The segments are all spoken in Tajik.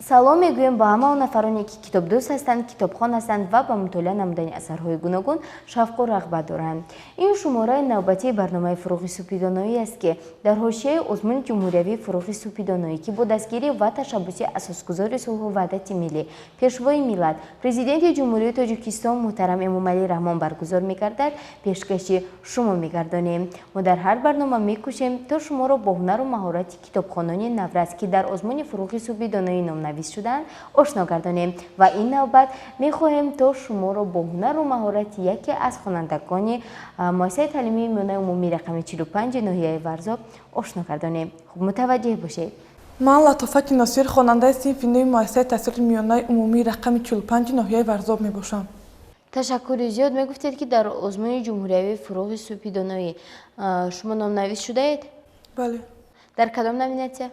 Салом мегӯем ба ҳама он нафароне, ки китобдӯст ҳастанд, китобхон ҳастанд ва ба мутолиа намудани асарҳои гуногун шавқу рағбат доранд. Ин шумораи навбатии барномаи «Фурӯғи субҳидоноӣ» аст, ки дар ҳошияи озмуни ҷумҳуриявии «Фурӯғи субҳидоноӣ», ки бо дастгирӣ ва ташаббуси асосгузори сулҳу ваҳдати миллӣ, Пешвои миллат, Президенти Ҷумҳурии Тоҷикистон муҳтарам Эмомалӣ Раҳмон баргузор мегардад, пешкаши шумо мегардонем. Мо дар ҳар барнома мекӯшем, то шуморо бо ҳунару маҳорати китобхонони наврас, ки дар озмуни «Фурӯғи субҳидоноӣ» номнавис шудаанд, ошно гардонем ва ин навбат мехоҳем, то шуморо бо ҳунару маҳорати яке аз хонандагони муассисаи таълимии миёнаи умумии рақами 45 ноҳияи Варзоб ошно гардонем. Хуб, мутаваҷҷеҳ бошед. Ман Латофати Носир, хонандаи синфи нӯи муассисаи таҳсилоти миёнаи умумии рақами 45 ноҳияи Варзоб мебошам. Ташаккури зиёд. Мегуфтед, ки дар озмуни ҷумҳуриявии «Фурӯғи субҳидоноӣ» шумо номнавис шудаед? Бале. Дар кадом номинатсия?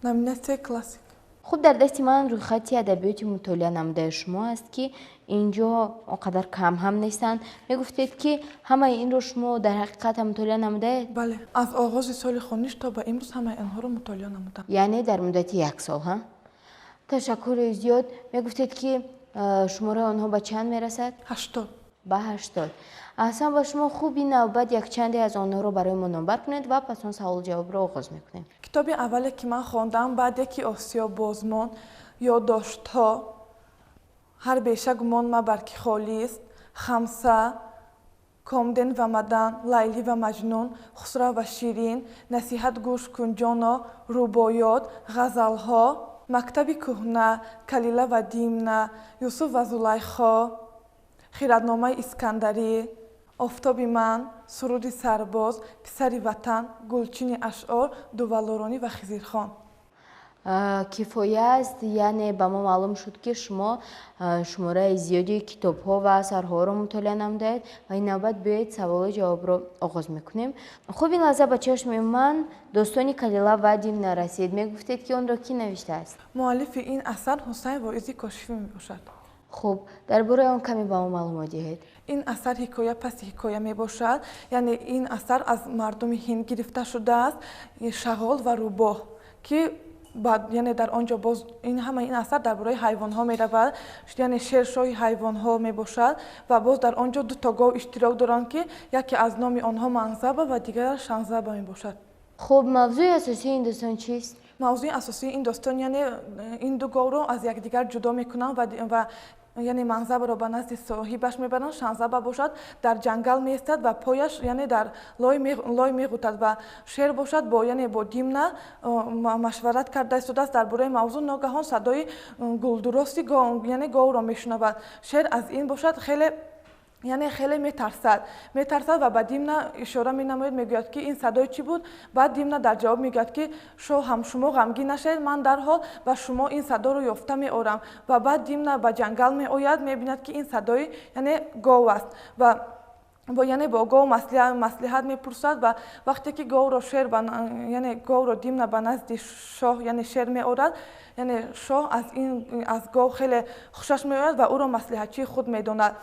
Номинатсияи классик. Хуб, дар дасти ман рӯйхати адабиёти мутолиа намудаи шумо аст, ки ин ҷо он қадар кам ҳам нестанд. Мегуфтед, ки ҳамаи инро шумо дар ҳақиқат мутолиа намудаед? Бале, аз оғози соли хониш то ба имрӯз ҳамаи инҳоро мутолиа намудам. Яъне дар муддати як сол, ҳа? Ташаккури зиёд. Мегуфтед, ки шумораи онҳо ба чанд мерасад? 80. Ба 80. Аҳсан ба шумо. Хуб, ин навбат якчанде аз онҳоро барои мо номбар кунед ва пас он саволу ҷавобро оғоз мекунем. Китоби аввале, ки ман хондам, «Баъде ки осиё бозмонд», «Ёддоштҳо», «Ҳар беша гумон мабар, ки холист», «Хамса», «Комден ва Мадан», «Лайлӣ ва Маҷнун», «Хусрав ва Ширин», «Насиҳат гӯш кун, ҷоно», рубоёт, ғазалҳо, «Мактаби кӯҳна», «Калила ва Димна», «Юсуф ва Зулайхо», «Хиратномаи Искандарӣ», «Офтоби ман», «Суруди сарбоз», «Писари ватан», «Гулчини ашъор», «Дуваллоронӣ» ва «Хизирхон». Кифоя аст. Яъне ба мо маълум шуд, ки шумо шумораи зиёди китобҳо ва асарҳоро мутолиа намудаед ва ин навбат биёед, саволу ҷавобро оғоз мекунем. Хуб, ин лаҳза ба чашми ман достони «Калила ва Димна» расид. Мегуфтед, ки онро кӣ навиштааст? Муаллифи ин асар Ҳусайн Воизи Кошифӣ мебошад. Хуб, дар бораи он каме ба мо маълумот диҳед. Ин асар ҳикоя паси ҳикоя мебошад. Яъне ин асар аз мардуми ҳинд гирифта шудааст, шағол ва рӯбоҳ, ки яъне дар он ҷо боз ин ҳама ин асар дар бораи ҳайвонҳо меравад. Яъне шер шоҳи ҳайвонҳо мебошад ва боз дар он ҷо дуто гов иштирок доранд, ки яке аз номи онҳо Манзаба ва дигараш Шанзаба мебошад. Хуб, мавзӯи асосии ин достон чист? Мавзӯи асосии ин достон, яъне ин ду говро аз якдигар ҷудо мекунанд ва яъне Манзабаро ба назди соҳибаш мебаранд, Шанзаба бошад, дар ҷангал меистад ва пояш, яъне, дар лой меғӯтад ва шер бошад, бо, яъне, бо Димна машварат карда истодааст дар бораи мавзӯъ. Ногаҳон садои гулдурости, яъне, говро мешунавад. Шер аз ин бошад хеле, яъне, хеле метарсад ва ба Димна ишора менамояд, мегӯяд, ки ин садои чӣ буд? Баъд Димна дар ҷавоб мегӯяд, ки шоҳам, шумо ғамгин нашавед, ман дарҳол ба шумо ин садоро ёфта меорам. Ва баъд Димна ба ҷангал меояд, мебинад, ки ин садои, яъне, гов аст ва яъне бо гов маслиҳат мепурсад. Ва вақте ки говро шер, яъне говро Димна ба назди шоҳ, яъне шер, меорад, яъне шоҳ аз ин, аз гов хеле хушаш меояд ва ӯро маслиҳатчии худ медонад.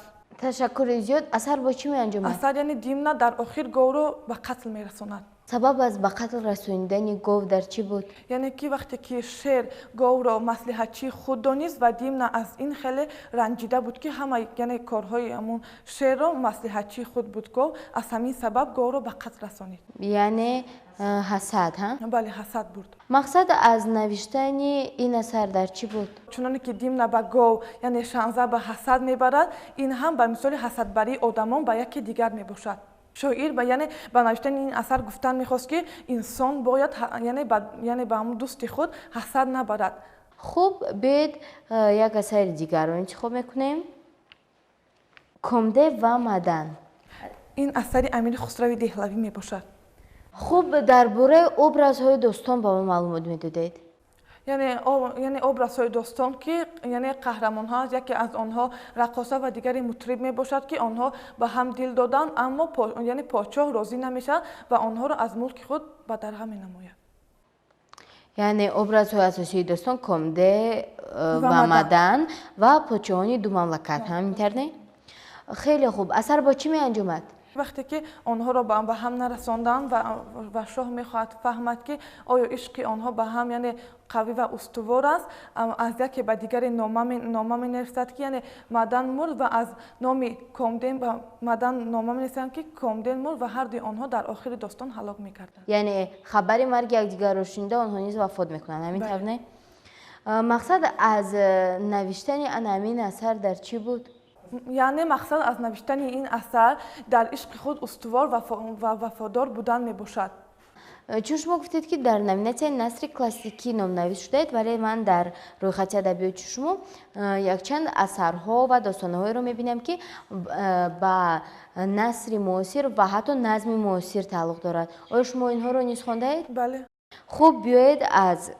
Ташаккури зиёд. Асар бо чӣ меанҷомад? Асар, яъне, Димна дар охир говро ба қатл мерасонад. Сабаб аз ба қатл расонидани гов дар чӣ буд? Яъне ки вақте ки шер говро маслиҳатчии худ донист ва Димна аз ин хеле ранҷида буд, ки ҳама, яъне, корҳои ҳамун шерро маслиҳатчии худ буд гов, аз ҳамин сабаб говро ба қатл расонид. Яъне ҳасад, ҳа? Бале, ҳасад бурд. Мақсад аз навиштани ин асар дар чӣ буд? Чуноне ки Димна ба гов, яъне Шанзаба, ҳасад мебарад, ин ҳам ба мисоли ҳасадбарии одамон ба яке дигар мебошад. Шоир ба, яъне, ба навиштани ин асар гуфтан мехост, ки инсон бояд, яъне, ба ҳамун дӯсти худ ҳасад набарад. Хуб, биёед, як асари дигарро интихоб мекунем, «Комде ва Мадан». Ин асари Амири Хусрави Деҳлавӣ мебошад. Хуб, дар бораи образҳои достон ба мо маълумот медодед. Яъне образҳои достон, ки, яъне, қаҳрамонҳо, яке аз онҳо раққоса ва дигаре мутриб мебошад, ки онҳо ба ҳам дил доданд, аммо, яъне, подшоҳ розӣ намешавад ва онҳоро аз мулки худ бадарға менамояд. Яъне образҳои асосии достон Комде ва Мадан ва подшоҳони ду мамлакат, ҳамин тавр, не? Хеле хуб. Асар бо чӣ меанҷомад? Вақте ки онҳоро ба ҳам нарасонданд ва шоҳ мехоҳад фаҳмад, ки оё ишқи онҳо ба ҳам яъне қавӣ ва устувор аст, аз яке ба дигаре нома менависад, ки яъне Мадан мурд ва аз номи Комден ба Мадан нома менависанд, ки Комден мурд ва ҳардуи онҳо дар охири достон ҳалок мекарданд. Яъне хабари марги якдигарро шунида онҳо низ вафот мекунанд, ҳамин тавр не? Мақсад аз навиштани ана ҳамин асар дар чӣ буд? Яъне мақсад аз навиштани ин асар дар ишқи худ устувор ва вафодор будан мебошад. Чун шумо гуфтед, ки дар номинатсияи насри классикӣ номнавис шудаед, вале ман дар рӯйхати адабиёти шумо якчанд асарҳо ва достонаҳоеро мебинам, ки ба насри муосир ва ҳатто назми муосир тааллуқ дорад. Оё шумо инҳоро низ хондаед? Бале. Хуб, биёед аз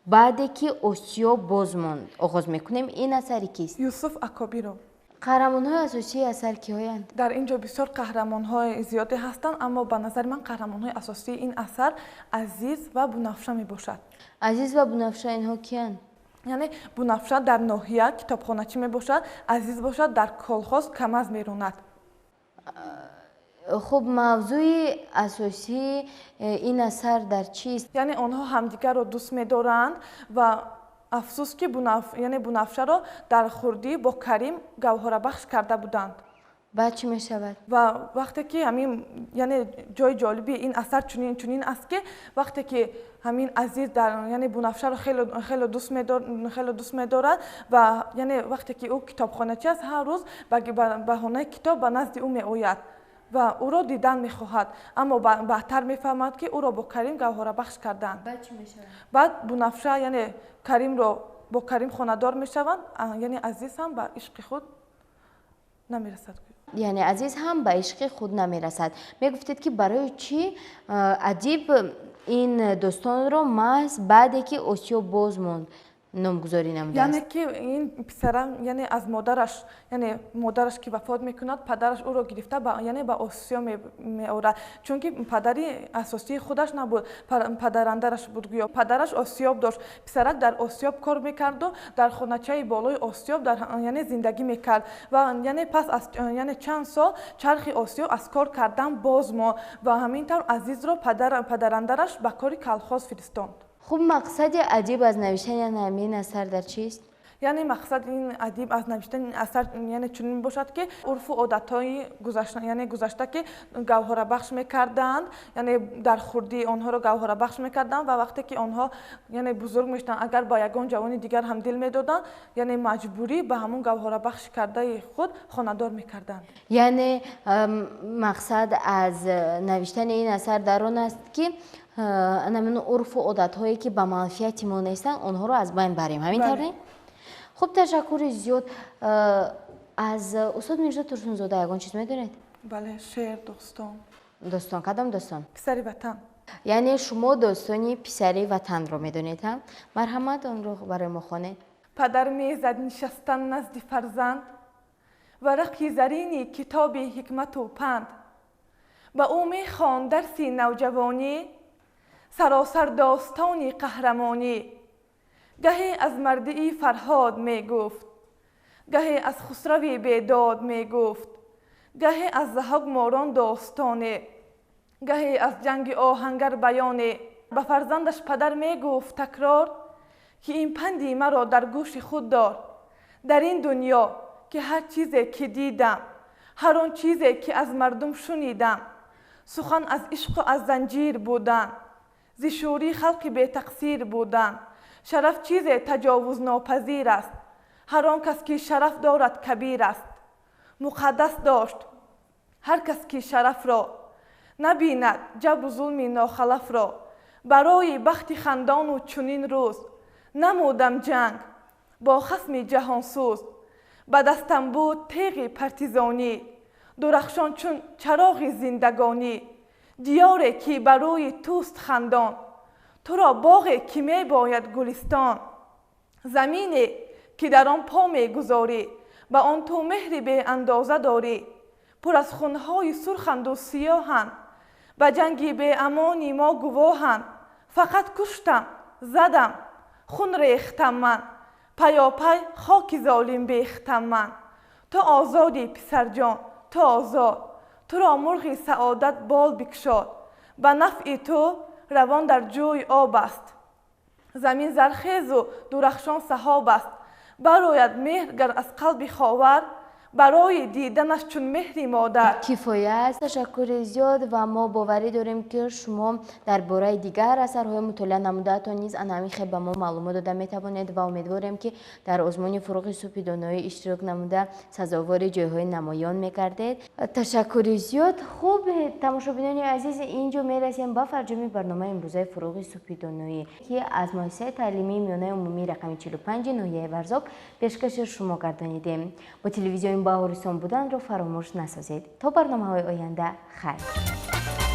баъде ки Осиё боз монд оғоз мекунем. Ин асари кист? Юсуф Акобиров. Қаҳрамонҳои асосии асар киҳоянд? Дар ин ҷо бисёр қаҳрамонҳои зиёде ҳастанд, аммо ба назари ман қаҳрамонҳои асосии ин асар Азиз ва Бунафша мебошад. Азиз ва Бунафша инҳо киянд? Яъне Бунафша дар ноҳия китобхоначӣ мебошад, Азиз бошад дар колхоз камаз меронад. Хуб, мавзӯи асосии ин асар дар чист? Яъне онҳо ҳамдигарро дӯст медоранд ва афсӯс, ки яъне Бунафшаро дар хурдӣ бо Карим гавҳарабахш карда буданд. Баъд чӣ мешавад? Ва вақте ки ҳамин яъне ҷои ҷолиби ин асар чунин аст, ки вақте ки ҳамин Азиз дар яъне Бунафшаро хеле дӯст медорад ва яъне вақте ки ӯ китобхоначи аст, ҳар рӯз ба баҳонаи китоб ба назди ӯ меояд ва ӯро дидан мехоҳад, аммо баъдтар мефаҳмад, ки ӯро бо Карим гавҳарабахш карданд. Баъд чӣ мешавад? Баъд Бунафша яъне Каримро бо Карим хонадор мешаванд, яъне Азиз ҳам ба ишқи худ намерасад. Яъне Азиз ҳам ба ишқи худ намерасад. Мегуфтед, ки барои чӣ адиб ин достонро маҳз баъде ки Осиё боз монд номгузорӣ намудааст? Яъне ки ин писара яъне аз модараш, яъне модараш ки вафот мекунад, падараш ӯро гирифта яъне ба Осиё меорад, чунки падари асосии худаш набуд, падарандараш буд. Гӯё падараш осиёб дошт. Писарак дар осиёб кор мекарду дар хоначаи болои осиёб яъне зиндагӣ мекард ва яъне пас аз яъне чанд сол чархи осиёб аз кор кардан боз монд ва ҳамин тавр Азизро падарандараш ба кори колхоз фиристонд. Хуб, мақсади адиб аз навиштани ҳамин асар дар чист? Яъне мақсади ин адиб аз навиштани ин асар яъне чунин бошад, ки урфу одатҳои яъне гузашта, ки гавҳарабахш мекарданд, яъне дар хурдӣ онҳоро гавҳарабахш мекарданд ва вақте ки онҳо яъне бузург мешуданд, агар ба ягон ҷавони дигар ҳам дил медоданд, яъне маҷбурӣ ба ҳамон гавҳарабахш кардаи худ хонадор мекарданд. Яъне мақсад аз навиштани ин асар дар он аст, ки анамин урфу одатҳое, ки ба манфиати мо нестанд, онҳоро аз байн барем, ҳамин тавр не? Хуб, ташаккури зиёд. Аз устод Мирзо Турсунзода ягон чиз медонед? Бале, шеър, достон. Достон, кадом достон? Писари ватан. Яъне шумо достони Писари ватанро медонед, ҳа? Марҳамат, онро барои мо хонед. Падар мезад нишастан назди фарзанд, варақи зарини китоби ҳикмату панд. Ба ӯ мехонд дарси навҷавонӣ, саросар достони қаҳрамонӣ. Гаҳе аз мардии Фарҳод мегуфт, гаҳе аз Хусрави Бедод мегуфт, гаҳе аз Заҳок морон достоне, гаҳе аз ҷанги оҳангар баёне. Ба фарзандаш падар мегуфт такрор, ки ин панди маро дар гӯши худ дор. Дар ин дунё ки ҳар чизе ки дидам, ҳар он чизе ки аз мардум шунидам, сухан аз ишқу аз занҷир будан, зи шӯрии халқи бетақсир будан. Шараф чизе таҷовузнопазир аст, ҳар он кас ки шараф дорад кабир аст. Муқаддас дошт ҳар кас ки шарафро, набинад ҷабру зулми нохалафро. Барои бахти хандону чунин рӯз намудам ҷанг бо хасми ҷаҳонсӯз. Ба дастам буд теғи партизонӣ, дурахшон чун чароғи зиндагонӣ. Диёре ки ба рӯи туст хандон, туро боғе ки мебояд гулистон. Замине ки дар он по мегузорӣ, ба он ту меҳри беандоза дорӣ. Пур аз хунҳои сурханду сиёҳанд, ба ҷанги беамони мо гувоҳанд. Фақат куштам, задам, хун рехтам ман, паёпай хоки золим бехтам ман. Ту озодӣ, писарҷон, Ту озод, туро мурғи саодат бол бикушод. Ба нафъи ту равон дар ҷӯй об аст, замин зархезу дурахшон саҳоб аст. Барояд меҳр гар аз қалби ховар, барои диданаш чун меҳри модар. Кифоя аст. Ташаккури зиёд, ва мо боварӣ дорем, ки шумо дар бораи дигар асарҳои мутолиа намудаатон низ ана ҳамин хел ба мо маълумот дода метавонед ва умедворем, ки дар озмуни «Фурӯғи субҳи доноӣ» иштирок намуда, сазовори ҷойҳои намоён мегардед. Ташаккури зиёд. Хуб, тамошобинони азиз, ин ҷо мерасем ба фарҷоми барномаи имрӯзаи «Фурӯғи субҳи доноӣ», ки аз муассисаи таълимии миёнаи умумии рақами 45 ноҳияи Варзоб пешкаши шумо гардонидем. Бо телевизиони Баҳористон буданро фаромӯш насозед. То барномаҳои оянда, хайр.